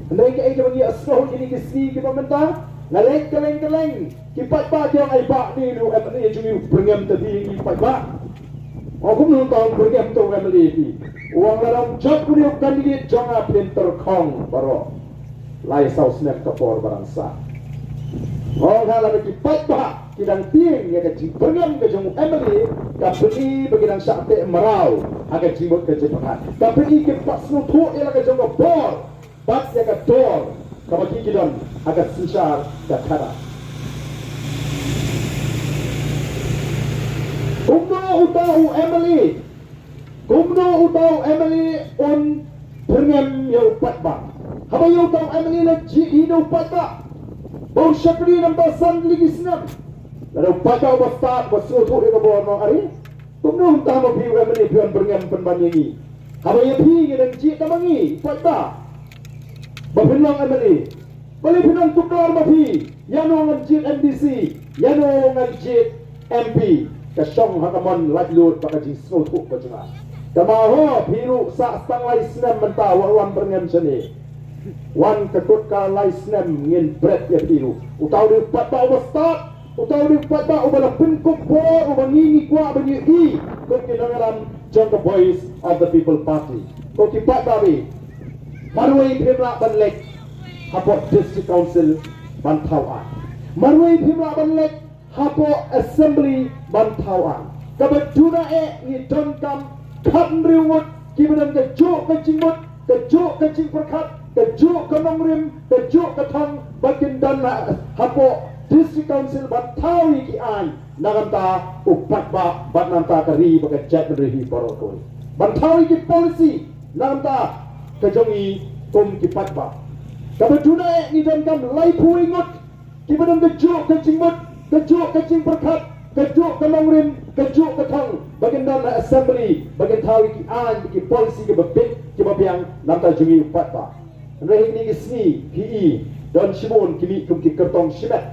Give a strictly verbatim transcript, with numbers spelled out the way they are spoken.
Hynrei kaei kaba ngi ïohsngew kine ki sngi kiba mynta, nga leit kylleng kylleng, ki paidbah ki ong, ai bah, ine u M L A jong ngi u byrngem te phi, ngi paidbah. Ong, kumno mynta u byrngem te u M L A phi? U ong, lada ym jop une u candidate jong nga phin tyrkhong baroh lai saw snem ka por ba dang sah. Ong, ha lada ki paidbah ki dang tieng ïa ka jingbyrngem ka jong u M L A, ka pyni ba ki dang shah teh mraw ha ka jingmut ka jingpyrkhat. Ka pyni kim pat sngewthuh ïa la ka jong ka bor bad ïa ka dor kaba ki, ki don ha ka synshar ka khadar. Kumno uta u M L A, kumno uta u M L A un byrngem ïa u paidbah? Haba ïa uta u M L A la jied hi da u paidbah ba u shakri namar ba san tylli ki snem. Lada u paidbah uba stad, uba sngewthuh ïa ka bor, nong, ari, kumno mynta ma phi u M L A phi wan byrngem pynban ïa ngi? Haba ïa phi ngi dang jied da ma ngi, paidbah, ba phin long M L A. Balei phin ong, kumno ma phi, ïano ngan jied M D C, ïano ngan jied M P? Ka shong ha ka mon laitluid bad ka jingsngewthuh ka jong nga. Tangba ho, phi ruh sah tang lai snem mynta, wat wan byrngem shane. Wan ka kut ka lai snem ngin bret ïa phi ruh. Uta u dei u paidbah uba stad, uta u dei u paidbah uba la pynkup bor, uba ngi, ngi kwah ban ïohi kum ki nongïalam jong ka Voice of the People Party. Ko ki paidbah, marwei phim lah ban leit hapoh District Council ban thaw aiñ. Marwei phim lah ban leit hapoh Assembly ban thaw aiñ. Kaba duna eh ngi donkam khathynriew ngut kiba don kajuh ka jingmut, kajuh ka jingpyrkhat, kajuh ka nongrim, kajuh ka thong, ba kin don ha, hapoh District Council ban thaw ïa ki aiñ na ka bynta u paidbah bad na ka bynta ka ri bad ka jaitbynriew hi baroh kawei. Ban thaw ïa ki policy na ka bynta ka jong ngi kum ki paidbah. Kaba duna eh ngi donkam laiphew ngut kiba don kajuh ka jingmut, kajuh ka jingpyrkhat, kajuh ka nongrim, kajuh ka thong, ba kin don ha Assembly, ba kin thaw ïa ki aiñ, ki policy kiba bit, kiba biang na ka bynta jong ngi u paidbah. Hynrei ha kine ki sngi phi i, don shibun ki mih kum ki kyrtong shimet